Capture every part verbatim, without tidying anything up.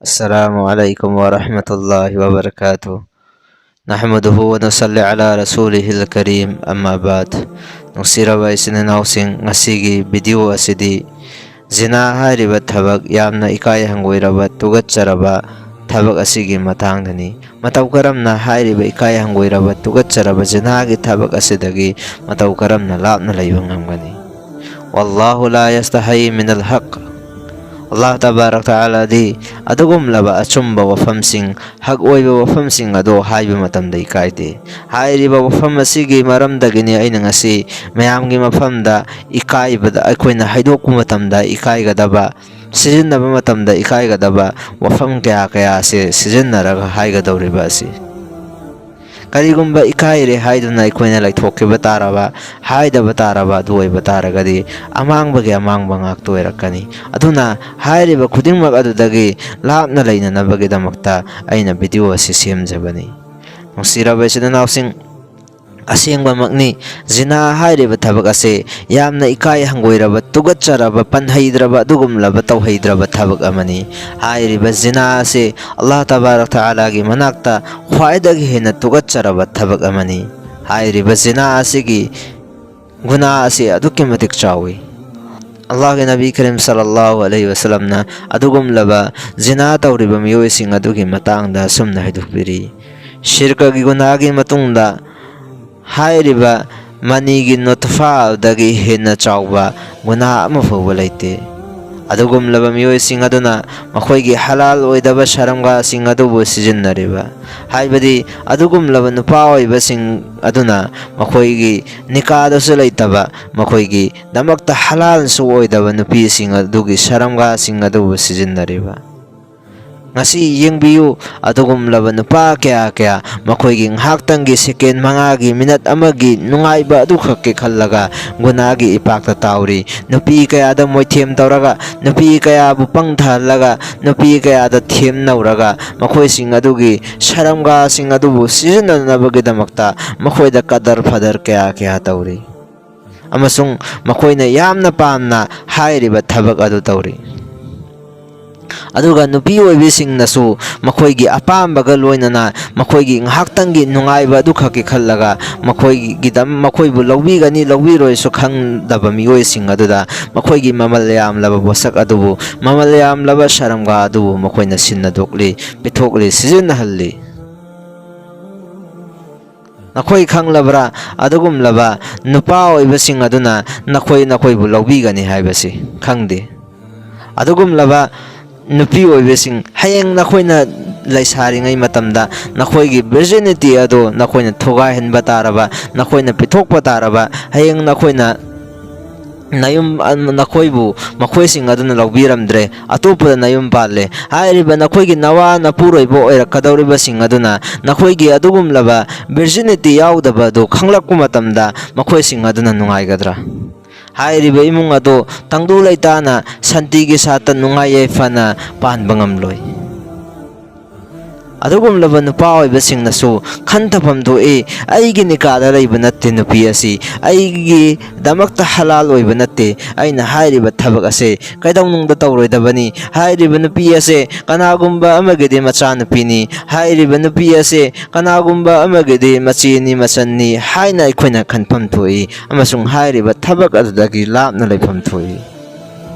السلام عليكم ورحمة الله وبركاته. نحمده ونصلي على رسوله الكريم، أما بعد. ꯅꯨꯡꯁꯤꯔꯕ ꯏꯆꯤꯟ ꯏꯅꯥꯎꯁꯤꯡ, ꯉꯁꯤꯒꯤ ꯚꯤꯗꯤꯑꯣ ꯑꯁꯤꯗꯤ ꯖꯤꯅꯥ ꯍꯥꯏꯔꯤꯕ ꯊꯕꯛ, ꯌꯥꯝꯅ ꯏꯀꯥꯏ ꯍꯪꯒꯣꯏꯔꯕ, ꯇꯨꯀꯠꯆꯔꯕ ꯊꯕꯛ ꯑꯁꯤꯒꯤ ꯃꯇꯥꯡꯗꯅꯤ꯫ ꯃꯇꯧ ꯀꯔꯝꯅ ꯍꯥꯏꯔꯤꯕ ꯏꯀꯥꯏ ꯍꯪꯒꯣꯏꯔꯕ, ꯇꯨꯀꯠꯆꯔꯕ ꯖꯤꯅꯥꯒꯤ ꯊꯕꯛ ꯑꯁꯤꯗꯒꯤ ꯃꯇꯧ ꯀꯔꯝꯅ ꯂꯥꯞꯅ ꯂꯩꯕ ꯉꯝꯒꯅꯤ? والله لا يستحي من الحق. ꯑꯜꯂꯥꯍ ꯇꯕꯥꯔꯛ ꯇꯥꯂꯥꯗꯤ ꯑꯗꯨꯒꯨꯝꯂꯕ ꯑꯆꯨꯝꯕ ꯋꯥꯐꯝꯁꯤꯡ, ꯍꯛ ꯑꯣꯏꯕ ꯋꯥꯐꯝꯁꯤꯡ ꯑꯗꯨ ꯍꯥꯏꯕ ꯃꯇꯝꯗ ꯏꯀꯥꯏꯗꯦ꯫ ꯍꯥꯏꯔꯤꯕ ꯋꯥꯐꯝ ꯑꯁꯤꯒꯤ ꯃꯔꯝꯗꯒꯤꯅꯤ ꯑꯩꯅ ꯉꯁꯤ ꯃꯌꯥꯝꯒꯤ ꯃꯐꯝꯗ ꯏꯀꯥꯏꯕꯗ, ꯑꯩꯈꯣꯏꯅ ꯍꯥꯏꯗꯣꯛꯄ ꯃꯇꯝꯗ ꯏꯀꯥꯏꯒꯗꯕ, ꯁꯤꯖꯤꯟꯅꯕ ꯃꯇꯝꯗ ꯏꯀꯥꯏꯒꯗꯕ ꯋꯥꯐꯝ ꯀꯌꯥ ꯀꯌꯥ ꯑꯁꯤ ꯁꯤꯖꯤꯟꯅꯔꯒ ꯍꯥꯏꯒꯗꯧꯔꯤꯕ ꯑꯁꯤ꯫ ꯀꯔꯤꯒꯨꯝꯕ ꯏꯀꯥꯏꯔꯦ ꯍꯥꯏꯗꯨꯅ ꯑꯩꯈꯣꯏꯅ ꯂꯩꯊꯣꯛꯈꯤꯕ ꯇꯥꯔꯕ, ꯍꯥꯏꯗꯕ ꯇꯥꯔꯕ ꯑꯗꯨ ꯑꯣꯏꯕ ꯇꯥꯔꯒꯗꯤ, ꯑꯃꯥꯡꯕꯒꯤ ꯑꯃꯥꯡꯕ ꯉꯥꯛꯇ ꯑꯣꯏꯔꯛꯀꯅꯤ꯫ ꯑꯗꯨꯅ ꯍꯥꯏꯔꯤꯕ ꯈꯨꯗꯤꯡꯃꯛ ꯑꯗꯨꯗꯒꯤ ꯂꯥꯞꯅ ꯂꯩꯅꯅꯕꯒꯤꯗꯃꯛꯇ ꯑꯩꯅ ꯚꯤꯗꯤꯑꯣ ꯑꯁꯤ ꯁꯦꯝꯖꯕꯅꯤ꯫ ꯅꯨꯡꯁꯤꯔꯕ ꯏꯆꯤꯟ ꯏꯅꯥꯎꯁꯤꯡ, ꯑꯁꯦꯡꯕꯃꯛꯅꯤ, ꯖꯤꯅꯥ ꯍꯥꯏꯔꯤꯕ ꯊꯕꯛ ꯑꯁꯤ ꯌꯥꯝꯅ ꯏꯀꯥꯏ ꯍꯪꯒꯣꯏꯔꯕ, ꯇꯨꯀꯠꯆꯔꯕ, ꯄꯟꯍꯩꯗ꯭ꯔꯕ, ꯑꯗꯨꯒꯨꯝꯂꯕ ꯇꯧꯍꯩꯗ꯭ꯔꯕ ꯊꯕꯛ ꯑꯃꯅꯤ꯫ ꯍꯥꯏꯔꯤꯕ ꯖꯤꯅꯥ ꯑꯁꯤ ꯑꯜꯂꯥꯍ ꯇꯕꯥꯔꯛ ꯇꯥꯂꯥꯒꯤ ꯃꯅꯥꯛꯇ ꯈ꯭ꯋꯥꯏꯗꯒꯤ ꯍꯦꯟꯅ ꯇꯨꯀꯠꯆꯔꯕ ꯊꯕꯛ ꯑꯃꯅꯤ꯫ ꯍꯥꯏꯔꯤꯕ ꯖꯤꯅꯥ ꯑꯁꯤꯒꯤ ꯒꯨꯅꯥ ꯑꯁꯤ ꯑꯗꯨꯛꯀꯤ ꯃꯇꯤꯛ ꯆꯥꯎꯏ꯫ ꯑꯜꯂꯥꯍꯒꯤ ꯅꯕꯤ ꯀꯔꯤꯝ ꯁꯜꯂꯜꯂꯥꯍꯨ ꯑꯂꯩꯍꯤ ꯋꯁꯜꯂꯝꯅ ꯑꯗꯨꯒꯨꯝꯂꯕ ꯖꯤꯅꯥ ꯇꯧꯔꯤꯕ ꯃꯤꯑꯣꯏꯁꯤꯡ ꯑꯗꯨꯒꯤ ꯃꯇꯥꯡꯗ ꯑꯁꯨꯝꯅ ꯍꯥꯏꯗꯣꯛꯄꯤꯔꯤ: ꯁꯤꯔꯀꯒꯤ ꯒꯨꯅꯥꯒꯤ ꯃꯇꯨꯡꯗ ꯍꯥꯏꯔꯤꯕ ꯃꯅꯤꯒꯤ ꯅꯨꯠꯐꯥꯗꯒꯤ ꯍꯦꯟꯅ ꯆꯥꯎꯕ ꯒꯨꯅꯥ ꯑꯃ ꯐꯥꯎꯕ ꯂꯩꯇꯦ꯫ ꯑꯗꯨꯒꯨꯝꯂꯕ ꯃꯤꯑꯣꯏꯁꯤꯡ ꯑꯗꯨꯅ ꯃꯈꯣꯏꯒꯤ ꯍꯂꯥꯜ ꯑꯣꯏꯗꯕ ꯁꯔꯝꯒꯥꯁꯤꯡ ꯑꯗꯨꯕꯨ ꯁꯤꯖꯤꯟꯅꯔꯤꯕ, ꯍꯥꯏꯕꯗꯤ ꯑꯗꯨꯒꯨꯝꯂꯕ ꯅꯨꯄꯥ ꯑꯣꯏꯕꯁꯤꯡ ꯑꯗꯨꯅ ꯃꯈꯣꯏꯒꯤ ꯅꯤꯀꯥꯗꯁꯨ ꯂꯩꯇꯕ, ꯃꯈꯣꯏꯒꯤ ꯗꯃꯛꯇ ꯍꯂꯥꯜꯁꯨ ꯑꯣꯏꯗꯕ ꯅꯨꯄꯤꯁꯤꯡ ꯑꯗꯨꯒꯤ ꯁꯔꯝꯒꯥꯁꯤꯡ ꯑꯗꯨꯕꯨ ꯁꯤꯖꯤꯟꯅꯔꯤꯕ꯫ ꯉꯁꯤ ꯌꯦꯡꯕꯤꯌꯨ, ꯑꯗꯨꯒꯨꯝꯂꯕ ꯅꯨꯄꯥ ꯀꯌꯥ ꯀꯌꯥ ꯃꯈꯣꯏꯒꯤ ꯉꯥꯏꯍꯥꯛꯇꯪꯒꯤ ꯁꯦꯀꯦꯟ ꯃꯉꯥꯒꯤ, ꯃꯤꯅꯠ ꯑꯃꯒꯤ ꯅꯨꯡꯉꯥꯏꯕ ꯑꯗꯨꯈꯛꯀꯤ ꯈꯜꯂꯒ ꯒꯨꯅꯥꯒꯤ ꯏꯄꯥꯛꯇ ꯇꯥꯎꯔꯤ꯫ ꯅꯨꯄꯤ ꯀꯌꯥꯗ ꯃꯣꯏꯊꯦꯝ ꯇꯧꯔꯒ, ꯅꯨꯄꯤ ꯀꯌꯥꯕꯨ ꯄꯪꯊꯍꯜꯂꯒ, ꯅꯨꯄꯤ ꯀꯌꯥꯗ ꯊꯦꯝꯅꯧꯔꯒ, ꯃꯈꯣꯏꯁꯤꯡ ꯑꯗꯨꯒꯤ ꯁꯔꯝꯒꯥꯁꯤꯡ ꯑꯗꯨꯕꯨ ꯁꯤꯖꯤꯟꯅꯅꯕꯒꯤꯗꯃꯛꯇ ꯃꯈꯣꯏꯗ ꯀꯗꯔ ꯐꯗꯔ ꯀꯌꯥ ꯀꯌꯥ ꯇꯧꯔꯤ꯫ ꯑꯃꯁꯨꯡ ꯃꯈꯣꯏꯅ ꯌꯥꯝꯅ ꯄꯥꯝꯅ ꯍꯥꯏꯔꯤꯕ ꯊꯕꯛ ꯑꯗꯨ ꯇꯧꯔꯤ꯫ ꯑꯗꯨꯒ ꯅꯨꯄꯤ ꯑꯣꯏꯕꯤꯁꯤꯡꯅꯁꯨ ꯃꯈꯣꯏꯒꯤ ꯑꯄꯥꯝꯕꯒ ꯂꯣꯏꯅꯅ ꯃꯈꯣꯏꯒꯤ ꯉꯥꯏꯍꯥꯛꯇꯪꯒꯤ ꯅꯨꯡꯉꯥꯏꯕ ꯑꯗꯨꯈꯛꯀꯤ ꯈꯜꯂꯒ ꯃꯈꯣꯏꯒꯤꯗꯝ-, ꯃꯈꯣꯏꯕꯨ ꯂꯧꯕꯤꯒꯅꯤ ꯂꯧꯕꯤꯔꯣꯏꯁꯨ ꯈꯪꯗꯕ ꯃꯤꯑꯣꯏꯁꯤꯡ ꯑꯗꯨꯗ ꯃꯈꯣꯏꯒꯤ ꯃꯃꯜ ꯌꯥꯝꯂꯕ ꯄꯣꯠꯁꯛ ꯑꯗꯨꯕꯨ, ꯃꯃꯜ ꯌꯥꯝꯂꯕ ꯁꯔꯝꯒꯥ ꯑꯗꯨꯕꯨ ꯃꯈꯣꯏꯅ ꯁꯤꯟꯅꯗꯣꯛꯂꯤ, ꯄꯤꯊꯣꯛꯂꯤ, ꯁꯤꯖꯤꯟꯅꯍꯜꯂꯤ꯫ ꯅꯈꯣꯏ ꯈꯪꯂꯕ꯭ꯔꯥ? ꯑꯗꯨꯒꯨꯝꯂꯕ ꯅꯨꯄꯥ ꯑꯣꯏꯕꯁꯤꯡ ꯑꯗꯨꯅ ꯅꯈꯣꯏ, ꯅꯈꯣꯏꯕꯨ ꯂꯧꯕꯤꯒꯅꯤ ꯍꯥꯏꯕꯁꯤ ꯈꯪꯗꯦ꯫ ꯑꯗꯨꯒꯨꯝꯂꯕ ꯅꯨꯄꯤ ꯑꯣꯏꯕꯁꯤꯡ, ꯍꯌꯦꯡ ꯅꯈꯣꯏꯅ ꯂꯩꯁꯥꯔꯤꯉꯩ ꯃꯇꯝꯗ ꯅꯈꯣꯏꯒꯤ virginity ꯑꯗꯨ ꯅꯈꯣꯏꯅ ꯊꯨꯒꯥꯏꯍꯟꯕ ꯇꯥꯔꯕ, ꯅꯈꯣꯏꯅ ꯄꯤꯊꯣꯛꯄ ꯇꯥꯔꯕ, ꯍꯌꯦꯡ ꯅꯈꯣꯏꯅ ꯅꯌꯨꯝ, ꯅꯈꯣꯏꯕꯨ ꯃꯈꯣꯏꯁꯤꯡ ꯑꯗꯨꯅ ꯂꯧꯕꯤꯔꯝꯗ꯭ꯔꯦ, ꯑꯇꯣꯞꯄꯗ ꯅꯌꯨꯝ ꯄꯥꯜꯂꯦ꯫ ꯍꯥꯏꯔꯤꯕ ꯅꯈꯣꯏꯒꯤ ꯅꯋꯥ ꯅꯄꯨꯔꯣꯏꯕ ꯑꯣꯏꯔꯛꯀꯗꯧꯔꯤꯕꯁꯤꯡ ꯑꯗꯨꯅ ꯅꯈꯣꯏꯒꯤ ꯑꯗꯨꯒꯨꯝꯂꯕ virginity ꯌꯥꯎꯗꯕ ꯑꯗꯨ ꯈꯪꯂꯛꯄ ꯃꯇꯝꯗ ꯃꯈꯣꯏꯁꯤꯡ ꯑꯗꯨꯅ ꯅꯨꯡꯉꯥꯏꯒꯗ꯭ꯔꯥ? ꯍꯥꯏꯔꯤꯕ ꯏꯃꯨꯡ ꯑꯗꯨ ꯇꯪꯗꯨ ꯂꯩꯇꯥꯅ ꯁꯥꯟꯇꯤꯒꯤ ꯁꯥꯠꯇ ꯅꯨꯡꯉꯥꯏ ꯌꯥꯏꯐꯅ ꯄꯥꯟꯕ ꯉꯝꯂꯣꯏ꯫ ꯑꯗꯨꯒꯨꯝꯂꯕ ꯅꯨꯄꯥ ꯑꯣꯏꯕꯁꯤꯡꯅꯁꯨ ꯈꯟꯊꯐꯝ ꯊꯣꯛꯏ, "ꯑꯩꯒꯤ ꯅꯤꯀꯥꯗ ꯂꯩꯕ ꯅꯠꯇꯦ ꯅꯨꯄꯤ ꯑꯁꯤ, ꯑꯩꯒꯤꯗꯃꯛꯇ ꯍꯂꯥꯜ ꯑꯣꯏꯕ ꯅꯠꯇꯦ, ꯑꯩꯅ ꯍꯥꯏꯔꯤꯕ ꯊꯕꯛ ꯑꯁꯦ ꯀꯩꯗꯧꯅꯨꯡꯗ ꯇꯧꯔꯣꯏꯗꯕꯅꯤ, ꯍꯥꯏꯔꯤꯕ ꯅꯨꯄꯤ ꯑꯁꯦ ꯀꯅꯥꯒꯨꯝꯕ ꯑꯃꯒꯤꯗꯤ ꯃꯆꯥꯅꯨꯄꯤꯅꯤ, ꯍꯥꯏꯔꯤꯕ ꯅꯨꯄꯤ ꯑꯁꯦ ꯀꯅꯥꯒꯨꯝꯕ ꯑꯃꯒꯤꯗꯤ ꯃꯆꯦꯅꯤ, ꯃꯆꯟꯅꯤ" ꯍꯥꯏꯅ ꯑꯩꯈꯣꯏꯅ ꯈꯟꯐꯝ ꯊꯣꯛꯏ ꯑꯃꯁꯨꯡ ꯍꯥꯏꯔꯤꯕ ꯊꯕꯛ ꯑꯗꯨꯗꯒꯤ ꯂꯥꯞꯅ ꯂꯩꯐꯝ ꯊꯣꯛꯏ꯫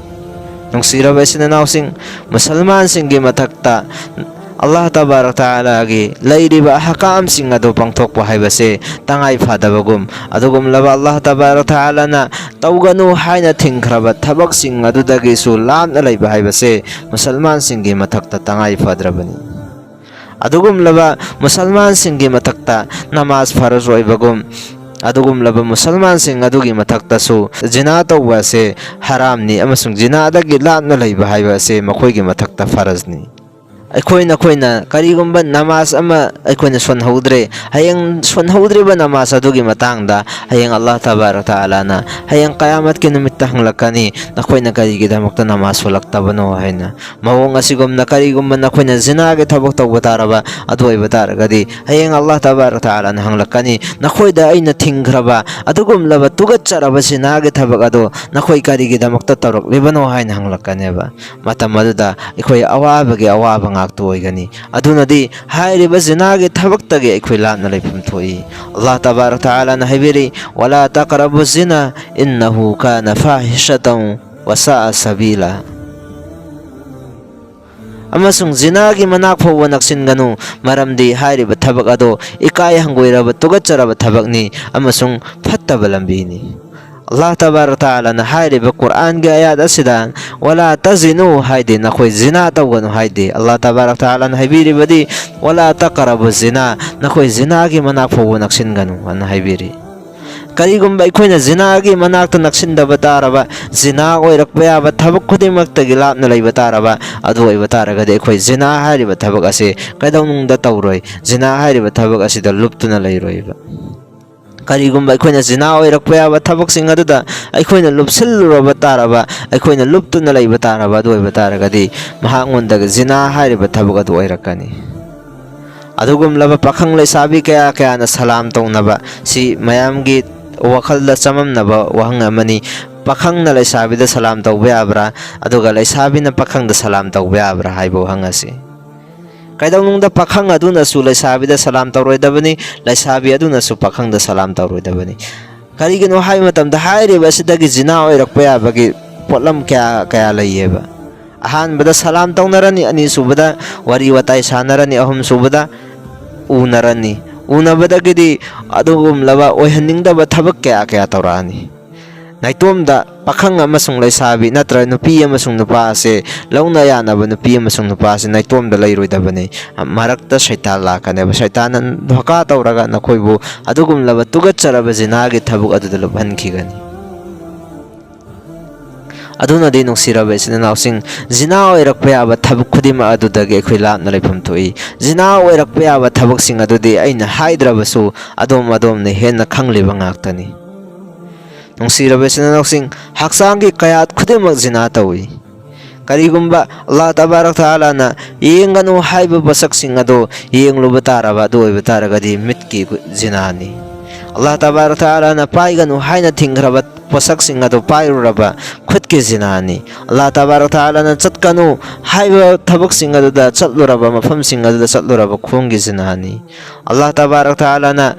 ꯅꯨꯡꯁꯤꯔꯕ ꯏꯆꯤꯟ ꯏꯅꯥꯎꯁꯤꯡ, ꯃꯨꯁꯜꯃꯥꯟꯁꯤꯡꯒꯤ ꯃꯊꯛꯇ ꯑꯜꯂꯥꯍ ꯇꯕꯥꯔꯛ ꯇꯥꯂꯥꯒꯤ ꯂꯩꯔꯤꯕ ꯑꯍꯀꯥꯝꯁꯤꯡ ꯑꯗꯨ ꯄꯥꯡꯊꯣꯛꯄ ꯍꯥꯏꯕꯁꯦ ꯇꯉꯥꯏ ꯐꯗꯕꯒꯨꯝ, ꯑꯗꯨꯒꯨꯝꯂꯕ ꯑꯜꯂꯥꯍ ꯇꯕꯥꯔꯛ ꯇꯥꯂꯥꯅ ꯇꯧꯒꯅꯨ ꯍꯥꯏꯅ ꯊꯤꯡꯈ꯭ꯔꯕ ꯊꯕꯛꯁꯤꯡ ꯑꯗꯨꯗꯒꯤꯁꯨ ꯂꯥꯞꯅ ꯂꯩꯕ ꯍꯥꯏꯕꯁꯦ ꯃꯨꯁꯜꯃꯥꯟꯁꯤꯡꯒꯤ ꯃꯊꯛꯇ ꯇꯉꯥꯏ ꯐꯗ꯭ꯔꯕꯅꯤ꯫ ꯑꯗꯨꯒꯨꯝꯂꯕ ꯃꯨꯁꯜꯃꯥꯟꯁꯤꯡꯒꯤ ꯃꯊꯛꯇ ꯅꯃꯥꯖ ꯐꯔꯖ ꯑꯣꯏꯕꯒꯨꯝ, ꯑꯗꯨꯒꯨꯝꯂꯕ ꯃꯨꯁꯜꯃꯥꯟꯁꯤꯡ ꯑꯗꯨꯒꯤ ꯃꯊꯛꯇꯁꯨ ꯖꯤꯅꯥ ꯇꯧꯕ ꯑꯁꯦ ꯍꯔꯥꯝꯅꯤ ꯑꯃꯁꯨꯡ ꯖꯤꯅꯥꯗꯒꯤ ꯂꯥꯞꯅ ꯂꯩꯕ ꯍꯥꯏꯕ ꯑꯁꯦ ꯃꯈꯣꯏꯒꯤ ꯃꯊꯛꯇ ꯐꯔꯖꯅꯤ꯫ ꯑꯩꯈꯣꯏ ꯅꯈꯣꯏꯅ ꯀꯔꯤꯒꯨꯝꯕ ꯅꯃꯥꯖ ꯑꯃ ꯑꯩꯈꯣꯏꯅ ꯁꯣꯟꯍꯧꯗ꯭ꯔꯦ, ꯍꯌꯦꯡ ꯁꯣꯟꯍꯧꯗ꯭ꯔꯤꯕ ꯅꯃꯥꯖ ꯑꯗꯨꯒꯤ ꯃꯇꯥꯡꯗ ꯍꯌꯦꯡ ꯑꯜꯂꯥꯍ ꯇꯕꯥꯔꯛ ꯇꯥꯂꯥꯅ ꯍꯌꯦꯡ ꯀꯌꯥꯃꯠꯀꯤ ꯅꯨꯃꯤꯠ ꯍꯪꯂꯛꯀꯅꯤ, "ꯅꯈꯣꯏꯅ ꯀꯔꯤꯒꯤꯗꯃꯛꯇ ꯅꯃꯥꯖ ꯁꯣꯜꯂꯛꯇꯕꯅꯣ?" ꯍꯥꯏꯅ꯫ ꯃꯑꯣꯡ ꯑꯁꯤꯒꯨꯝꯅ ꯀꯔꯤꯒꯨꯝꯕ ꯅꯈꯣꯏꯅ ꯖꯤꯅꯥꯒꯤ ꯊꯕꯛ ꯇꯧꯕ ꯇꯥꯔꯕ ꯑꯗꯨ ꯑꯣꯏꯕ ꯇꯥꯔꯒꯗꯤ, ꯍꯌꯦꯡ ꯑꯜꯂꯥꯍ ꯇꯕꯥꯔꯛ ꯇꯥꯂꯥꯅ ꯍꯪꯂꯛꯀꯅꯤ, "ꯅꯈꯣꯏꯗ ꯑꯩꯅ ꯊꯤꯡꯈ꯭ꯔꯕ ꯑꯗꯨꯒꯨꯝꯂꯕ ꯇꯨꯒꯠꯆꯔꯕ ꯖꯤꯅꯥꯒꯤ ꯊꯕꯛ ꯑꯗꯨ ꯅꯈꯣꯏ ꯀꯔꯤꯒꯤꯗꯃꯛꯇ ꯇꯧꯔꯛꯂꯤꯕꯅꯣ?" ꯍꯥꯏꯅ ꯍꯪꯂꯛꯀꯅꯦꯕ꯫ ꯃꯇꯝ ꯑꯗꯨꯗ ꯑꯩꯈꯣꯏ ꯑꯋꯥꯕꯒꯤ ꯑꯋꯥꯕ ꯉꯥꯛꯇ ꯑꯣꯏꯒꯅꯤ꯫ ꯑꯗꯨꯅꯗꯤ ꯍꯥꯏꯔꯤꯕ ꯖꯤꯅꯥꯒꯤ ꯊꯕꯛꯇꯒꯤ ꯑꯩꯈꯣꯏ ꯂꯥꯞꯅ ꯂꯩꯐꯝ ꯊꯣꯛꯏ꯫ ꯑꯜꯂꯥꯍ ꯇꯕꯥꯔꯛ ꯇꯥꯂꯥꯅ ꯍꯥꯏꯕꯤꯔꯤ, "ꯋꯥꯂꯥ ꯇꯛꯔꯕꯨ ꯖꯤꯅꯥ ꯏꯟꯅꯍꯨ ꯀꯥꯅ ꯐꯥꯍꯤꯁꯇꯥꯎ ꯋꯁꯥ ꯁꯕꯤꯂꯥ"꯫ ꯑꯃꯁꯨꯡ ꯖꯤꯅꯥꯒꯤ ꯃꯅꯥꯛ ꯐꯥꯎꯕ ꯅꯛꯁꯤꯟꯒꯅꯨ, ꯃꯔꯝꯗꯤ ꯍꯥꯏꯔꯤꯕ ꯊꯕꯛ ꯑꯗꯣ ꯏꯀꯥꯏ ꯍꯪꯒꯣꯏꯔꯕ, ꯇꯨꯒꯠꯆꯔꯕ ꯊꯕꯛꯅꯤ ꯑꯃꯁꯨꯡ ꯐꯠꯇꯕ ꯂꯝꯕꯤꯅꯤ꯫ ꯑꯜꯂꯥꯍ ꯇꯕꯥꯔꯛ ꯇꯥꯂꯥꯅ ꯍꯥꯏꯔꯤꯕ ꯀꯨꯔꯥꯟꯒꯤ ꯑꯥꯌꯥꯠ ꯑꯁꯤꯗ "ꯋꯥꯂꯥ ꯇꯖꯤꯅꯨ" ꯍꯥꯏꯗꯦ, "ꯅꯈꯣꯏ ꯖꯤꯅꯥ ꯇꯧꯒꯅꯨ" ꯍꯥꯏꯗꯦ꯫ ꯑꯜꯂꯥꯍ ꯇꯕꯥꯔꯛ ꯇꯥꯂꯥꯅ ꯍꯥꯏꯕꯤꯔꯤꯕꯗꯤ, "ꯋꯥꯂꯥ ꯇꯛꯔꯕꯨ ꯖꯤꯅꯥ", ꯅꯈꯣꯏ ꯖꯤꯅꯥꯒꯤ ꯃꯅꯥꯛ ꯐꯥꯎꯕ ꯅꯛꯁꯤꯟꯒꯅꯨ ꯑꯅ ꯍꯥꯏꯕꯤꯔꯤ꯫ ꯀꯔꯤꯒꯨꯝꯕ ꯑꯩꯈꯣꯏꯅ ꯖꯤꯅꯥꯒꯤ ꯃꯅꯥꯛꯇ ꯅꯛꯁꯤꯟꯗꯕ ꯇꯥꯔꯕ, ꯖꯤꯅꯥ ꯑꯣꯏꯔꯛꯄ ꯌꯥꯕ ꯊꯕꯛ ꯈꯨꯗꯤꯡꯃꯛꯇꯒꯤ ꯂꯥꯞꯅ ꯂꯩꯕ ꯇꯥꯔꯕ, ꯑꯗꯨ ꯑꯣꯏꯕ ꯇꯥꯔꯒꯗꯤ ꯑꯩꯈꯣꯏ ꯖꯤꯅꯥ ꯍꯥꯏꯔꯤꯕ ꯊꯕꯛ ꯑꯁꯤ ꯀꯩꯗꯧꯅꯨꯡꯗ ꯇꯧꯔꯣꯏ, ꯖꯤꯅꯥ ꯍꯥꯏꯔꯤꯕ ꯊꯕꯛ ꯑꯁꯤꯗ ꯂꯨꯞꯇꯨꯅ ꯂꯩꯔꯣꯏꯕ꯫ ꯀꯔꯤꯒꯨꯝꯕ ꯑꯩꯈꯣꯏꯅ ꯖꯤꯅꯥ ꯑꯣꯏꯔꯛꯄ ꯌꯥꯕ ꯊꯕꯛꯁꯤꯡ ꯑꯗꯨꯗ ꯑꯩꯈꯣꯏꯅ ꯂꯨꯞꯁꯤꯜꯂꯨꯔꯕ ꯇꯥꯔꯕ, ꯑꯩꯈꯣꯏꯅ ꯂꯨꯞꯇꯨꯅ ꯂꯩꯕ ꯇꯥꯔꯕ, ꯑꯗꯨ ꯑꯣꯏꯕ ꯇꯥꯔꯒꯗꯤ ꯃꯍꯥꯛꯉꯣꯟꯗꯒꯤ ꯖꯤꯅꯥ ꯍꯥꯏꯔꯤꯕ ꯊꯕꯛ ꯑꯗꯨ ꯑꯣꯏꯔꯛꯀꯅꯤ꯫ ꯑꯗꯨꯒꯨꯝꯂꯕ ꯄꯥꯈꯪ ꯂꯩꯁꯥꯕꯤ ꯀꯌꯥ ꯀꯌꯥꯅ ꯁꯂꯥꯝ ꯇꯧꯅꯕ, ꯁꯤ ꯃꯌꯥꯝꯒꯤ ꯋꯥꯈꯜꯗ ꯆꯃꯝꯅꯕ ꯋꯥꯍꯪ ꯑꯃꯅꯤ꯫ ꯄꯥꯈꯪꯅ ꯂꯩꯁꯥꯕꯤꯗ ꯁꯂꯥꯝ ꯇꯧꯕ ꯌꯥꯕ꯭ꯔꯥ, ꯑꯗꯨꯒ ꯂꯩꯁꯥꯕꯤꯅ ꯄꯥꯈꯪꯗ ꯁꯂꯥꯝ ꯇꯧꯕ ꯌꯥꯕ꯭ꯔꯥ ꯍꯥꯏꯕ ꯋꯥꯍꯪ ꯑꯁꯤ꯫ ꯀꯩꯗꯧꯅꯨꯡꯗ ꯄꯥꯈꯪ ꯑꯗꯨꯅꯁꯨ ꯂꯩꯁꯥꯕꯤꯗ ꯁꯂꯥꯝ ꯇꯧꯔꯣꯏꯗꯕꯅꯤ, ꯂꯩꯁꯥꯕꯤ ꯑꯗꯨꯅꯁꯨ ꯄꯥꯈꯪꯗ ꯁꯂꯥꯝ ꯇꯧꯔꯣꯏꯗꯕꯅꯤ꯫ ꯀꯔꯤꯒꯤꯅꯣ ꯍꯥꯏꯕ ꯃꯇꯝꯗ, ꯍꯥꯏꯔꯤꯕ ꯑꯁꯤꯗꯒꯤ ꯖꯤꯅꯥ ꯑꯣꯏꯔꯛꯄ ꯌꯥꯕꯒꯤ ꯄꯣꯠꯂꯝ ꯀꯌꯥ ꯀꯌꯥ ꯂꯩꯌꯦꯕ꯫ ꯑꯍꯥꯟꯕꯗ ꯁꯂꯥꯝ ꯇꯧꯅꯔꯅꯤ, ꯑꯅꯤꯁꯨꯕꯗ ꯋꯥꯔꯤ ꯋꯥꯇꯥꯏ ꯁꯥꯟꯅꯔꯅꯤ, ꯑꯍꯨꯝꯁꯨꯕꯗ ꯎꯅꯔꯅꯤ꯫ ꯎꯅꯕꯗꯒꯤꯗꯤ ꯑꯗꯨꯒꯨꯝꯂꯕ ꯑꯣꯏꯍꯟꯅꯤꯡꯗꯕ ꯊꯕꯛ ꯀꯌꯥ ꯀꯌꯥ ꯇꯧꯔꯛꯑꯅꯤ꯫ ꯅꯥꯏꯇꯣꯝꯗ ꯄꯥꯈꯪ ꯑꯃꯁꯨꯡ ꯂꯩꯁꯥꯕꯤ ꯅꯠꯇ꯭ꯔꯒ ꯅꯨꯄꯤ ꯑꯃꯁꯨꯡ ꯅꯨꯄꯥ ꯑꯁꯦ, ꯂꯧꯅ ꯌꯥꯅꯕ ꯅꯨꯄꯤ ꯑꯃꯁꯨꯡ ꯅꯨꯄꯥ ꯑꯁꯦ ꯅꯥꯏꯇꯣꯝꯗ ꯂꯩꯔꯣꯏꯗꯕꯅꯤ꯫ ꯃꯔꯛꯇ ꯁꯩꯇꯥꯟ ꯂꯥꯛꯀꯅꯦꯕ꯫ ꯁꯩꯇꯥꯟꯅ ꯙꯣꯀꯥ ꯇꯧꯔꯒ ꯅꯈꯣꯏꯕꯨ ꯑꯗꯨꯒꯨꯝꯂꯕ ꯇꯨꯒꯠꯆꯔꯕ ꯖꯤꯅꯥꯒꯤ ꯊꯕꯛ ꯑꯗꯨꯗ ꯂꯨꯞꯍꯟꯈꯤꯒꯅꯤ꯫ ꯑꯗꯨꯅꯗꯤ ꯅꯨꯡꯁꯤꯔꯕ ꯏꯆꯤꯟ ꯏꯅꯥꯎꯁꯤꯡ, ꯖꯤꯅꯥ ꯑꯣꯏꯔꯛꯄ ꯌꯥꯕ ꯊꯕꯛ ꯈꯨꯗꯤꯡꯃꯛ ꯑꯗꯨꯗꯒꯤ ꯑꯩꯈꯣꯏ ꯂꯥꯞꯅ ꯂꯩꯐꯝ ꯊꯣꯛꯏ꯫ ꯖꯤꯅꯥ ꯑꯣꯏꯔꯛꯄ ꯌꯥꯕ ꯊꯕꯛꯁꯤꯡ ꯑꯗꯨꯗꯤ ꯑꯩꯅ ꯍꯥꯏꯗ꯭ꯔꯕꯁꯨ ꯑꯗꯣꯝ ꯑꯗꯣꯝꯅ ꯍꯦꯟꯅ ꯈꯪꯂꯤꯕ ꯉꯥꯛꯇꯅꯤ꯫ ꯅꯨꯡꯁꯤꯔꯕ ꯏꯆꯤꯟ ꯏꯅꯥꯎꯁꯤꯡ, ꯍꯛꯆꯥꯡꯒꯤ ꯀꯌꯥꯠ ꯈꯨꯗꯤꯡꯃꯛ ꯖꯤꯅꯥ ꯇꯧꯏ꯫ ꯀꯔꯤꯒꯨꯝꯕ ꯑꯜꯂꯥꯍ ꯇꯕꯥꯔꯛ ꯇꯥꯂꯥꯅ ꯌꯦꯡꯒꯅꯨ ꯍꯥꯏꯕ ꯄꯣꯠꯁꯛꯁꯤꯡ ꯑꯗꯨ ꯌꯦꯡꯂꯨꯕ ꯇꯥꯔꯕ, ꯑꯗꯨ ꯑꯣꯏꯕ ꯇꯥꯔꯒꯗꯤ ꯃꯤꯠꯀꯤ ꯖꯤꯅꯥꯅꯤ꯫ ꯑꯜꯂꯥꯍ ꯇꯕꯥꯔꯛ ꯇꯥꯂꯥꯅ ꯄꯥꯏꯒꯅꯨ ꯍꯥꯏꯅ ꯊꯤꯡꯈ꯭ꯔꯕ ꯄꯣꯠꯁꯛꯁꯤꯡ ꯑꯗꯨ ꯄꯥꯏꯔꯨꯔꯕ, ꯈꯨꯠꯀꯤ ꯖꯤꯅꯥꯅꯤ꯫ ꯑꯜꯂꯥꯍ ꯇꯕꯥꯔꯛ ꯇꯥꯂꯥꯅ ꯆꯠꯀꯅꯨ ꯍꯥꯏꯕ ꯊꯕꯛꯁꯤꯡ ꯑꯗꯨꯗ ꯆꯠꯂꯨꯔꯕ, ꯃꯐꯝꯁꯤꯡ ꯑꯗꯨꯗ ꯆꯠꯂꯨꯔꯕ, ꯈꯣꯡꯒꯤ ꯖꯤꯅꯥꯅꯤ꯫ ꯑꯜꯂꯥꯍ ꯇꯕꯥꯔꯛ ꯇꯥꯂꯥꯅ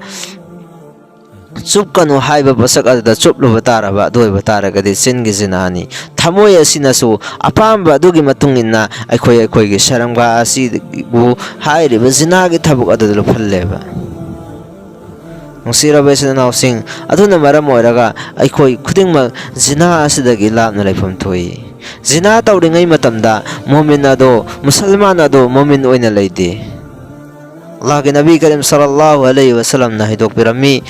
ꯆꯨꯞꯀꯅꯨ ꯍꯥꯏꯕ ꯄꯣꯠꯁꯛ ꯑꯗꯨꯗ ꯆꯨꯞꯂꯨꯕ ꯇꯥꯔꯕ, ꯑꯗꯨ ꯑꯣꯏꯕ ꯇꯥꯔꯒꯗꯤ ꯆꯤꯟꯒꯤ ꯖꯤꯅꯥꯅꯤ꯫ ꯊꯃꯣꯏ ꯑꯁꯤꯅꯁꯨ ꯑꯄꯥꯝꯕ ꯑꯗꯨꯒꯤ ꯃꯇꯨꯡ ꯏꯟꯅ ꯑꯩꯈꯣꯏ ꯑꯩꯈꯣꯏꯒꯤ ꯁꯔꯝꯒꯥ ꯑꯁꯤꯕꯨ ꯍꯥꯏꯔꯤꯕ ꯖꯤꯅꯥꯒꯤ ꯊꯕꯛ ꯑꯗꯨꯗ ꯂꯨꯞꯍꯜꯂꯦꯕ꯫ ꯅꯨꯡꯁꯤꯔꯕ ꯏꯆꯤꯟ ꯏꯅꯥꯎꯁꯤꯡ, ꯑꯗꯨꯅ ꯃꯔꯝ ꯑꯣꯏꯔꯒ ꯑꯩꯈꯣꯏ ꯈꯨꯗꯤꯡꯃꯛ ꯖꯤꯅꯥ ꯑꯁꯤꯗꯒꯤ ꯂꯥꯞꯅ ꯂꯩꯐꯝ ꯊꯣꯛꯏ꯫ ꯖꯤꯅꯥ ꯇꯧꯔꯤꯉꯩ ꯃꯇꯝꯗ ꯃꯣꯃꯤꯟ ꯑꯗꯣ, ꯃꯨꯁꯜꯃꯥꯟ ꯑꯗꯣ ꯃꯣꯃꯤꯟ ꯑꯣꯏꯅ ꯂꯩꯇꯦ꯫ ꯑꯜꯂꯥꯍꯒꯤ ꯅꯕꯤ ꯀꯔꯤꯝ ꯁꯜꯂꯜꯂꯥꯍꯨ ꯑꯂꯩꯍꯤ ꯋꯁꯜꯂꯝꯅ ꯍꯥꯏꯗꯣꯛꯄꯤꯔꯝꯃꯤ,